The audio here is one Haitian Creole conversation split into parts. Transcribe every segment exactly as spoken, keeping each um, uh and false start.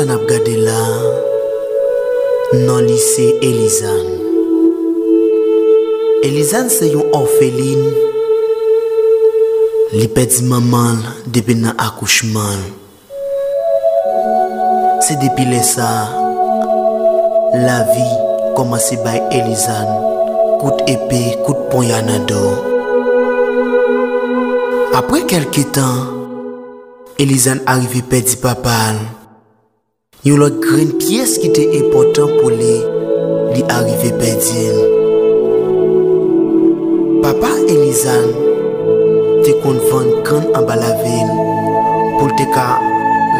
N ap gade la, non li se Elizàn. Elizàn se yon òfelin. Li pèdi manman l depi nan akouchman l. Se depi lè sa a, lavi kòmanse bay Elizàn kout epe, kout ponya nan do. Apre kèlke tan, Elizàn arive pèdi papa l. Yon lòt grenn pyès ki te enpòtan pou li, li arive pèdi l. Papa Elizàn te konn vann kann anba lavil pou l te ka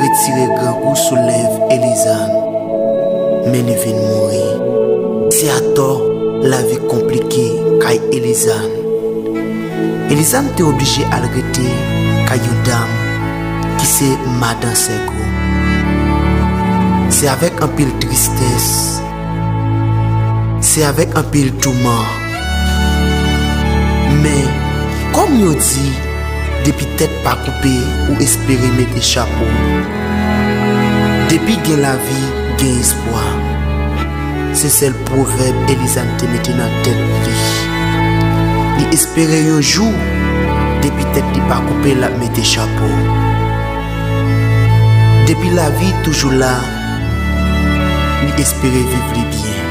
retire grangou sou lèv Elizàn, men li vin mouri. Se atò lavi konplike kay Elizàn. Elizàn te oblije al rete kay yon dam ki se madan Sègo. Se avèk anpil tristès, se avèk anpil touman. Men, kòm yo di, depi tèt pa koupe, ou espere mete chapo. Depi gen lavi, gen espwa. Se sèl pwovèb Elizàn te mete nan tèt li. Li espere yon jou, depi tèt li pa koupe, l ap mete chapo. Depi lavi toujou la, li espere viv li byen.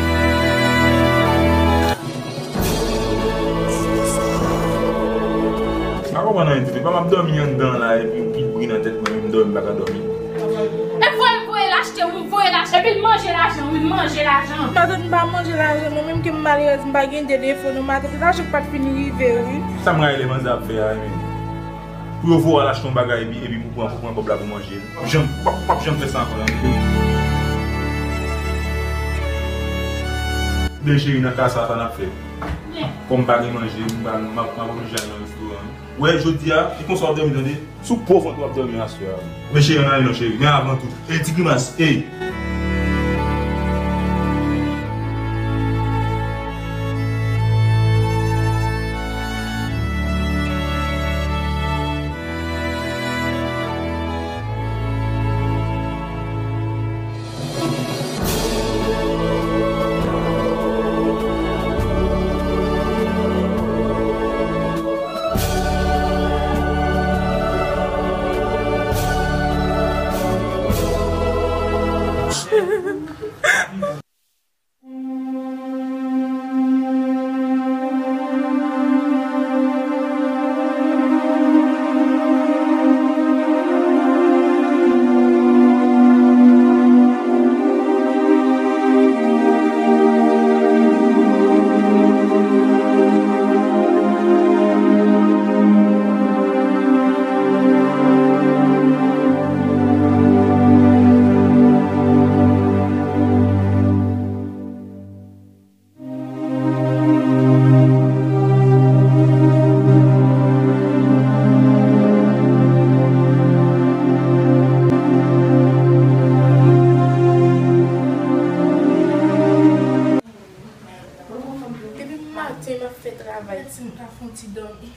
M pa konprann anyen ditou. Epa m ap dòmi anndan la, epi yon ti bri nan tèt mwen, m dòmi, m pa ka dòmi. E voye l, voye l achte, wi, voye l achte. Epi l manje lajan, wi, l manje lajan. Matant, m pa manje lajan, mwen menm ke m malerèz, m pa gen de defo, non, matant, lajan pa t fin rive, wi. Sa m rayi lè manzè ap fè a, wi. Pou yo voye w al achte yon bagay, epi, epi pou pran, pou pran kòb la pou manje. P ap janm, p ap, p ap janm fè sa ankò nan vi m. Men cheri, nan ka sa, sa n ap fè. Kòm m pa gen manje, m pa, m ap, m ap oblije al nan restoran. Wè, jodi a, se konsa w ap dòmi, tande? Sou po vant w ap dòmi aswè a. Men cheri, ann ale non, cheri. Men avan tou, ey, ti grimas, ey. Depi maten m ap fè travay, si m ka fè yon ti dòmi.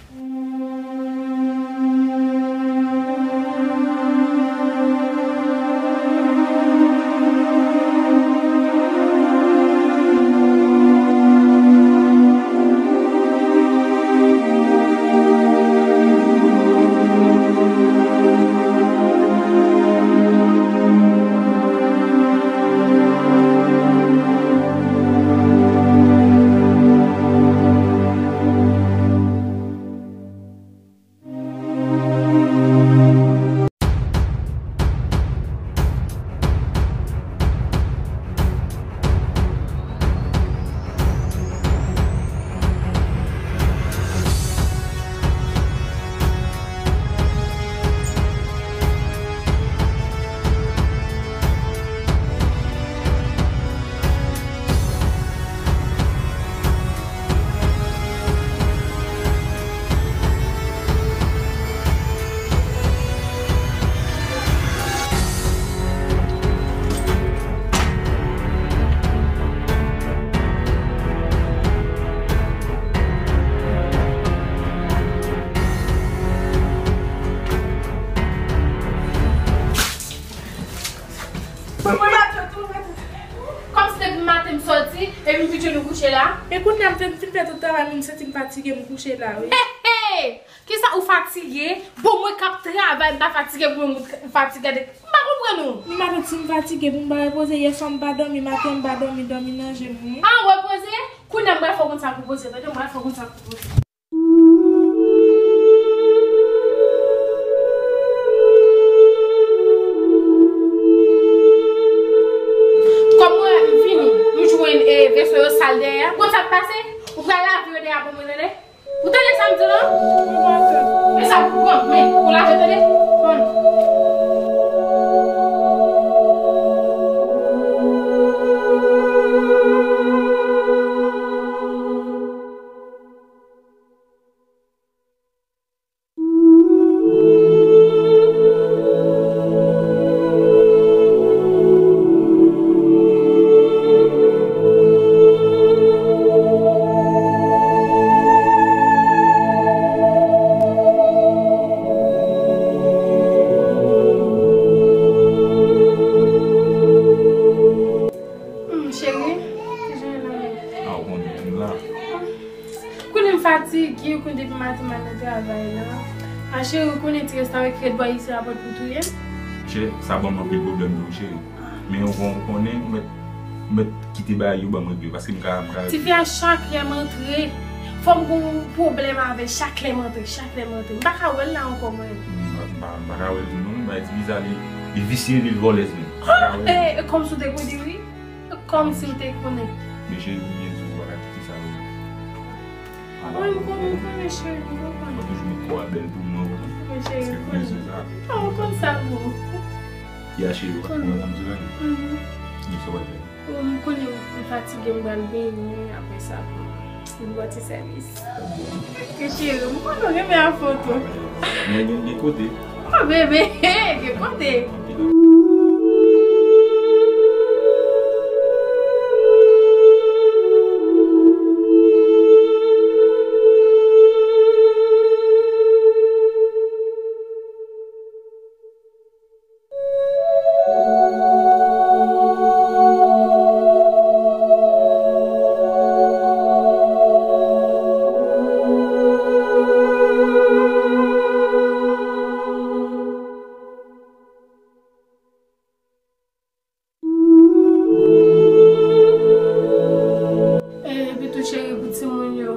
Kouche la? E kounye a m fin, fin fè tout travay, m santi m fatige, m kouche la, wi. Hey, hey! Kisa ou fatige? Bon, mwen k ap travay, m pa fatige, pou mwen ou fatige, gade. M pa konprann ou. M pa konn si m fatige, pou m pa repoze, yè swa m pa dòmi, maten m pa dòmi, dòmi nan je m, wi. Ah, repoze? Kounye a m pral fè w konn sa pou poze, tande, m pral fè w konn sa pou poze. Kòm mwen, m vini, m jwenn, e, veso yo sal dèyè. Konn sa k pase? Ou pral lave yo dèyè pou mwen, tande? Ou tande sa m di la? E sa pou pran, men, ou lave, tande? Pran. Hmm, cheri, kijan w ye la menm? Ah, ou konnen, m la. Konnen m fatige, ou konnen depi maten m al nan travay la. A cheri, ou konnen ti restavèk ki ret bò isi a pòt pou touye m. Chè, sa ban m anpil pwoblèm tou, cheri. Men ou kon-, ou konnen, ou mèt, ou mèt kite bagay yo ban m regle, paske m ka, m ka regle. Tifi a chak lè m antre, fò m gon pwoblèm avè l, chak lè m antre, chak lè m antre. M pa ka wè l la ankò, mwen. M pa, m pa, m pa ka wè l tou, non. Bagay ti fi sa, li, li visye, li vòlèz menm. M pa ka wè l. E, e, kòmsi w te konnen, wi. Kòmsi w te konnen. Men cheri, ou byen di w pa ka kite sa yo. Wi, m konnen, m konnen, cheri, m konprann. Ou toujou met kò a bèl pou mwen, ou konprann. Wi, cheri, m konnen. Paske m bezwen sa. Ah, ou konn sa, bon. Ya, cheri, ou konn sa m di la? Mhm. Di sa w pral fè. Wi, m konnen m fatige, m pral benyen, apre sa, m vin bò ti sèvis. Ke cheri, m konnen w renmen a foto. Men gen, gen kote. Oh, bebe, gen kote. Epi tou cheri pou timoun yo.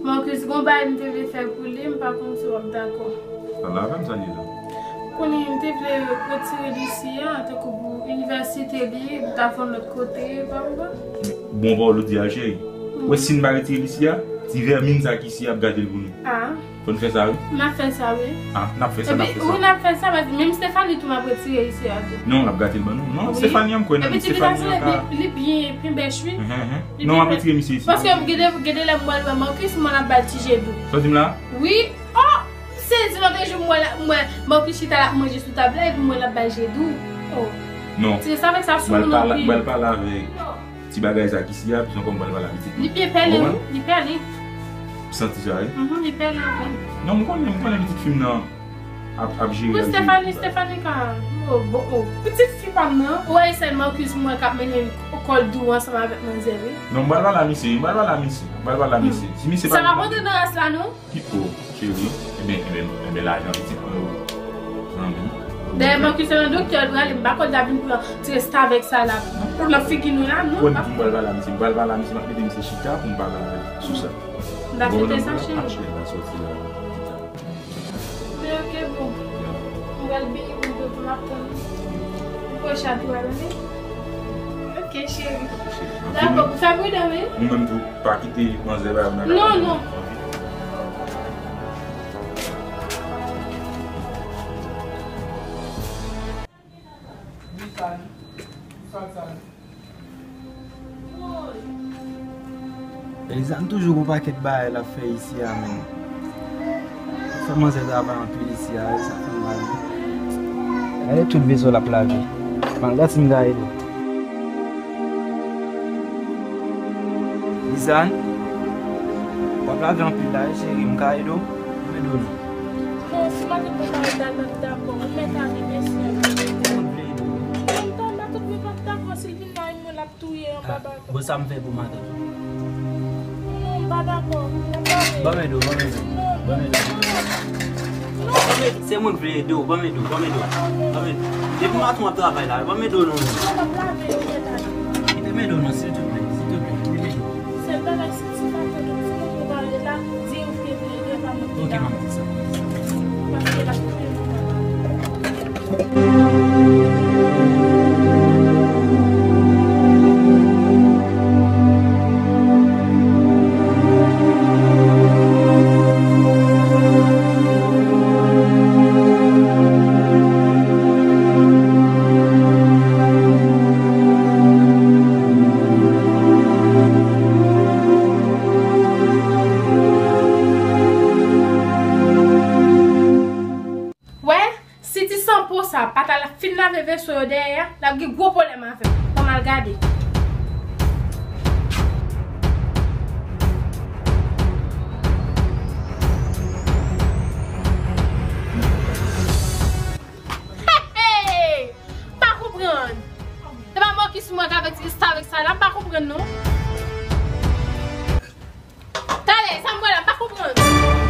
Marcus, gon bagay m te vle fè pou li, m pa konn si w ap dakò. Pale avè m, sa l ye la? Konnen m te vle retire li isi a, tankou pou inivèsite li, pou ta fè yon lòt kote, pa konprann? Bon pawòl ou di a, cheri. Ou wè si n pa retire li isi a, ti vèmin sa ki isi a ap gade l pou nou. Ah. Fò n fè sa, wi. N ap fè sa, wi. Ah, n ap fè sa, n ap fè sa. Epi, wi, n ap fè sa, paske menm Stephanie tou m ap retire isi a tou. Non, l ap gate l ban nou. Non, wi. Stephanie an, m kwè nan li. Epi ti Stephanie an ka. Li byen, byen bèch, wi. Mhm, mhm. Non, m ap retire misye isi. Paske gen de, gen de lè m wè l wè Marcus, m wè l ap ba l ti je dou. Sa w di m la? Wi. Oh! M sezi lòt jou m wè, m wè Marcus chita l ap manje sou tab la, epi m wè l ap ba l je dou. Oh. Non. Ti restavèk sa sou moun anpil. M pral pale avè ti bagay sa ki isi a, pi ankò m pral pale a pitit mwen. Li byen pèlen, wi, li pèlen. Ou santi sa, wi? Mhm, li pèlen anpil. Non, m konnen, m konnen pitit fi m nan ap, ap jere. Wi, Stephanie, Stephanie ka, oh, bon, oh. Pitit fi pa m nan. Ou wè, se Marcus m wè k ap mennen kò l dou ansanm avèk manzè, wi. Non, m pral pale a misye, m pral pale a misye, m pral pale a misye. Si misye pa vin. Sa pa monte nan rès la, non? Ki po, cheri? Ebyen, ebyen, ebyen, lajan pitit mwen, zanmi. Dayè, Marcus se nan doktè l prale, m pa kwè l ta vin pran ti restavèk sa la. Pou nan figi nou la, non. Ou di m pral pale a misye, m pral pale a misye, m ap mete misye chita pou m pale avè l sou sa. M ta swete sa, cheri. Bon, m ap sòti la. Men ok, bon. M pral benyen pou m ap tann. M pran chat ou a, tande? Ok, cheri. Dakò, pou fè pridan, wi. Ou menm tou, pa kite manzè ba nan. Non, non. Elizane toujou gon pakèt bagay l ap fè isi a menm. Fè manzè travay anpil isi a, sa fè m mal. Gade tout veso l ap lave. Ban m gad si m ka ede. Lizann, w ap lave anpil la wi cheri, m ka ede w? M ede w non. Non, si madanm mwen pa dakò, ou mèt ale, mèsi anpil. Mwen vle ede w. Mwen pa dakò, si l vin la, mwen Ap touye anba baton. Bon, sa m fè pou matant ou? Non, m pa dakò. M pa vle. Ban m ede w, ban m ede w. Non, non, non. Ban m ede w. Non. Ban m ede, se moun vle ede w, ban m ede w, ban m ede w. Ban m ede w. Depi maten w ap travay la, ban m ede w non. Non, m ap lave, m ap lave. Kite m ede w non, silvouplè, silvouplè, kite m ede w. Sèl bagay, si ti maten nou, si nou pale la, di ou te vle ede, pa mwen ki dakò. Ok, m ap di sa. Paske l ap kite nou. Wè, si ti sanpo sa pa t al fin lave veso yo dèyè a, l ap gen gwo pwoblèm avè m. Ban m al gade. Hey, hey! M pa konprann. Se pa mokis mwen k avèk ti restavèk sa la, m pa konprann non. Talè, sa m wè la, m pa konprann.